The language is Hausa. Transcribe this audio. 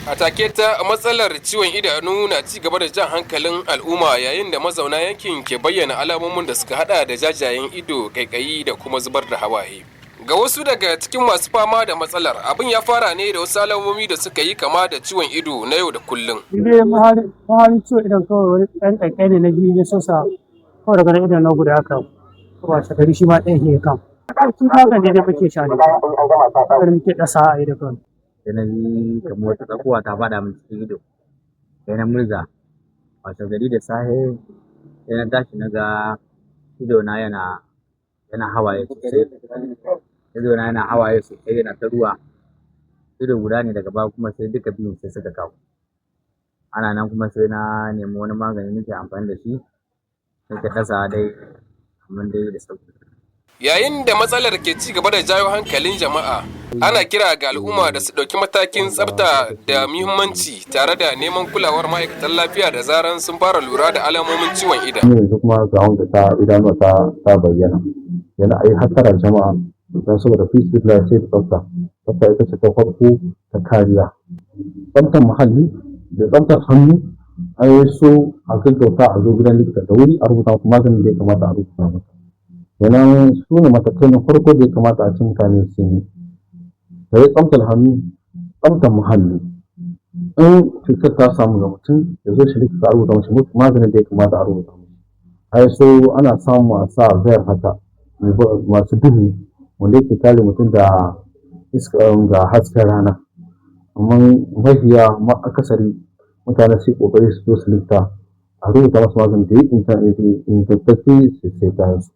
A take ta matsalar ciwon idanu na ci gaba da jan hankalin al'umma, yayin da mazauna yankin ke bayyana alamomin da suka hada da jajayen ido, kaikayi da kuma zubar da hawaye. Ga wasu daga cikin masu fama da matsalar, abin ya fara ne da wasu alamomi da suka yi kama da ciwon ido na yau da kullum. Ni dai maharin ciwon idon kawai wani ɗan ƙaiƙayi ne na ji ya sosa kawai, daga nan idon na guda haka washe gari shi ma ɗan ya kam. Shi magani da muke sha ne, magani muke ɗasa a ido kawai. Sai na ji kamar wata tsakuwa ta faɗa min cikin ido, sai na murza. Washe gari da safe sai na tashi na ga idona yana hawaye sosai, idona yana hawaye sosai, yana ta ruwa. Ido guda ne, daga baya kuma sai duka biyun sai suka kawo. Ana nan kuma sai na nemi wani magani nake amfani da shi, nake ɗasawa dai, amma dai da sauƙi. Yayin da matsalar ke ci gaba da jawo hankalin jama'a, ana kira ga al'umma da su ɗauki matakin tsafta da muhimmanci tare da neman kulawar ma'aikatan lafiya da zaran sun fara lura da alamomin ciwon idon. Yanzu kuma ga wanda ta idanuwa ta bayyana yana a yi hattara jama'a, don saboda fi sai da tsafta. Tsafta ita ce ta farko ta kariya. Tsaftar muhalli da tsaftar hannu. An yi so a gaggauta a zo gidan likita da wuri, a rubuta muku maganin da ya kamata a rubuta maka. Kenan su ne matakai na farko da ya kamata a ci mutane sun yi da ya tsaftar hannu, tsaftar muhalli. In cutar ta samu ga mutum, ya zo shi likita, a rubuta mashi maganin da ya kamata a rubuta mashi. Ai so ana samu a sa verre haka masu duhu wanda yake kare mutum da iska ga hasken rana. Amma mafiya akasari mutane su yi kokari su zo su likita, a rubuta masu magani da ya ingantacce su sai kayan su.